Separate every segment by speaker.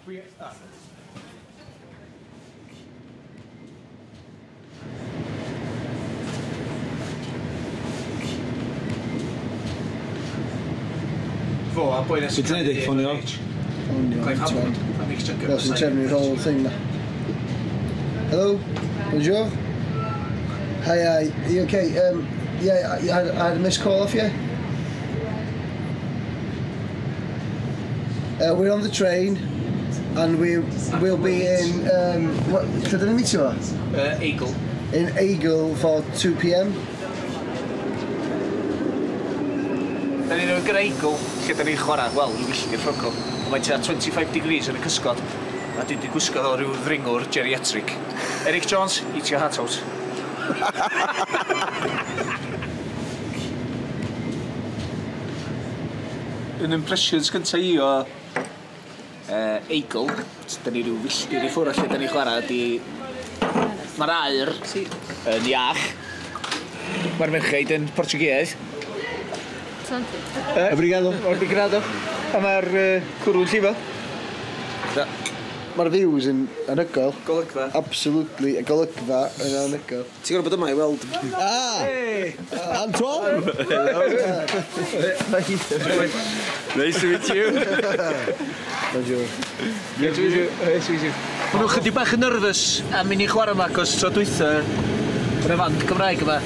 Speaker 1: Fo a boi nes.
Speaker 2: Be ti'n neud i? Ffonio?
Speaker 3: Ffonio. Fel sy'n trefnu'r whole thing ma. Hello? Bonjour? Hi, are you okay? Yeah, I had a missed call off you. We're on the train and we'll be in, what, lle dyn ni'n meetio fo?
Speaker 1: Aigle.
Speaker 3: In Aigle for 2 p.m.
Speaker 1: Da ni'n gyda Aigle, lle da ni'n chwarae, wel, rhyw filltir ffwrdd. Mae tua 25 degrees yn y cysgod, a dwi wedi gwisgo fel rhyw ddringwr geriatric. Eric Jones, eat your heart out. Yn impressions gynta i o Aigle, da ni rhyw filltir i ffwrdd lle da ni'n chwarae, di... Mae'r aer yn iach. Mae'r merchaid yn Portiwgeaidd.
Speaker 3: Obrigado.
Speaker 1: Obrigado. A mae'r cwrw'n llifo.
Speaker 3: Mae'r views yn anhygoel.
Speaker 1: Golygfa.
Speaker 3: Absolutely, y golygfa yn anhygoel.
Speaker 4: Ti'n gorfod bod yma i weld...
Speaker 3: Ah!
Speaker 2: Antoine! Hello.
Speaker 5: Nice to meet you.
Speaker 3: Bonjour.
Speaker 1: Nice to meet you. Nice to meet you. Maen nhw chydig bach yn nervous am i ni chwarae yma, cos tro dwytha, yn y fand Cymraeg yma.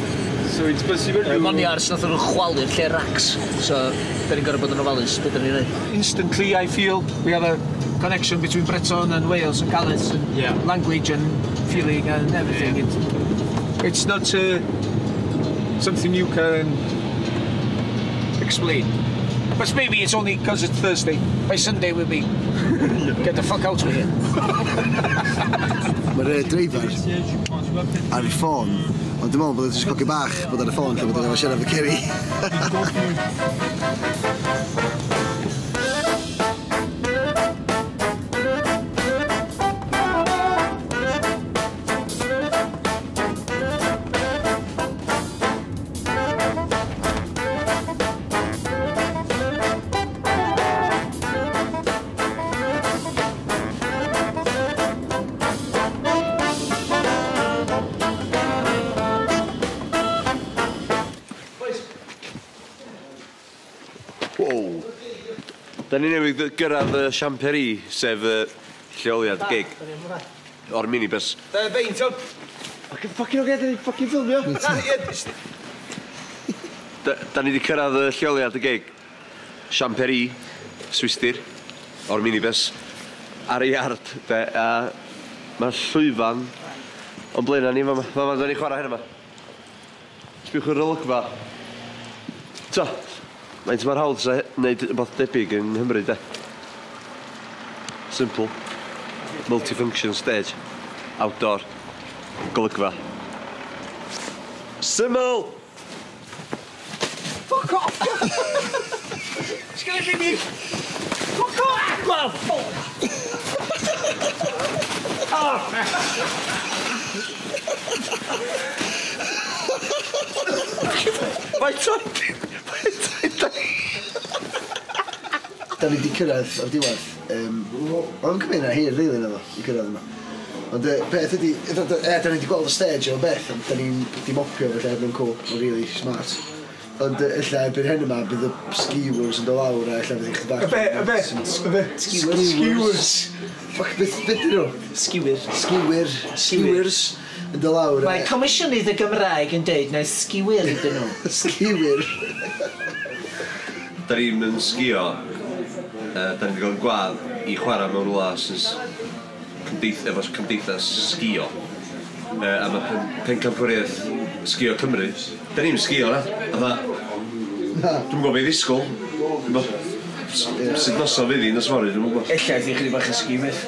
Speaker 5: So it's possible to...
Speaker 1: Moniars nath nhw chwalu'r lle racs, so da ni'n gorfod bod yn ofalus, beth da ni'n neud. Instantly I feel we have a connection between Breton and Wales and Gallic and
Speaker 5: yeah.
Speaker 1: Language and feeling and everything.
Speaker 5: Yeah. It's not something you can explain.
Speaker 1: But maybe it's only because it's Thursday. By Sunday we'll be... Get the fuck out of here.
Speaker 3: Mae'r driver ar y ffôn, ond dwi'n meddwl bod o'n jyst cogi bach bod ar y ffôn lle bod o'n efo siarad efo Kerry.
Speaker 5: Wow. Da ni newydd gyrraedd y Champéry, sef y lleoliad gig o'r minibus.
Speaker 4: Beint, o'n... Fucking oce, da ni'n fucking ffilmio.
Speaker 5: Da ni wedi cyrraedd y lleoliad y gig Champéry, Swistir, o'r minibus, ar y iard, de, a mae'r llwyfan o'n blaenau ni, fama da ni'n chwarae hyn yma. Sbiwch yr olygfa. To, faint mor hawdd sa wneud rhywbeth debyg yng Nghymru, de? Simple. Multifunction stage. Outdoor. Golygfa. Syml!
Speaker 1: Fuck off! Sgynna fi Fuck off! Well, fuck! Oh!
Speaker 5: Faint o...
Speaker 3: Da ni wedi cyrraedd o'r diwedd. Oedd yn cymryd yna hir, rili, naddo, i cyrraedd yma. Ond y peth ydi, da ni wedi gweld y stage o beth, ond da ni'n di mopio felly erbyn cool, mae'n really smart. Ond ella erbyn hyn yma, bydd y skewers yn dod lawr a ella bydd i chdi bach...
Speaker 4: Y be? Y be? Y be?
Speaker 3: Skewers.
Speaker 4: Skewers.
Speaker 3: Fuck, beth ydyn nhw?
Speaker 6: Skewer.
Speaker 3: Skewer. Skewers. Yn dod lawr.
Speaker 6: Mae Comisiynydd y Gymraeg yn deud na skewer ydyn nhw.
Speaker 3: Skewer.
Speaker 5: Da ni'n mynd sgio, da ni wedi cael gwadd i chwarae mewn rhywle sy'n efo cymdeithas sgio. A mae pencampwriaeth sgio Cymru. Da ni'n sgio na. Fatha, dwi'm yn gwybod beth i ddisgwyl. Sut noson fydd hi nos fory, dwi'm yn gwybod.
Speaker 1: Ella eith i chydig bach o ski myth.